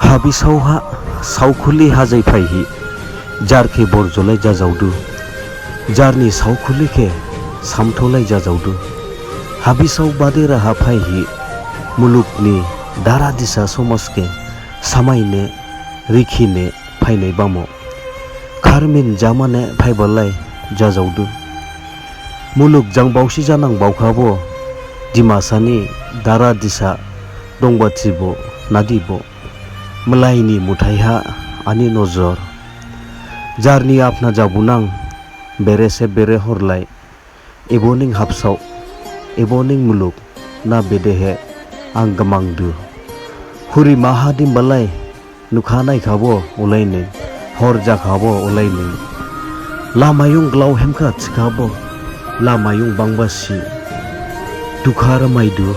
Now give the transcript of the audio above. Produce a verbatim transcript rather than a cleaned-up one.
Habsao ha saokhuli hajai phaihi, jar khe borjolai jajaodu, jar ni saokhuli khe samtholai jajaodu. Habsao bade raha phaihi, muluk ni dara disa somaj khe samaine, rikhine phainai bamu. Kharmin jamane phaibalai jajaodu. Muluk jang baosi janang baokhabo, Dimasa ni dara disa dongba thibo, nadibo. Malai ni muthai ha ani nojor. Jar ni aphna jabunang, bere se bere horlai. Ebo ning habsao, ebo ning muluk, na bedehe ang gmangdu. Huri maha dimbalai, nukha naikhabo olai ning, hor jakhabo olai ning. Lamayung glao hemkha thikhabo, lamayung bangbasi. Dukha ramaidu,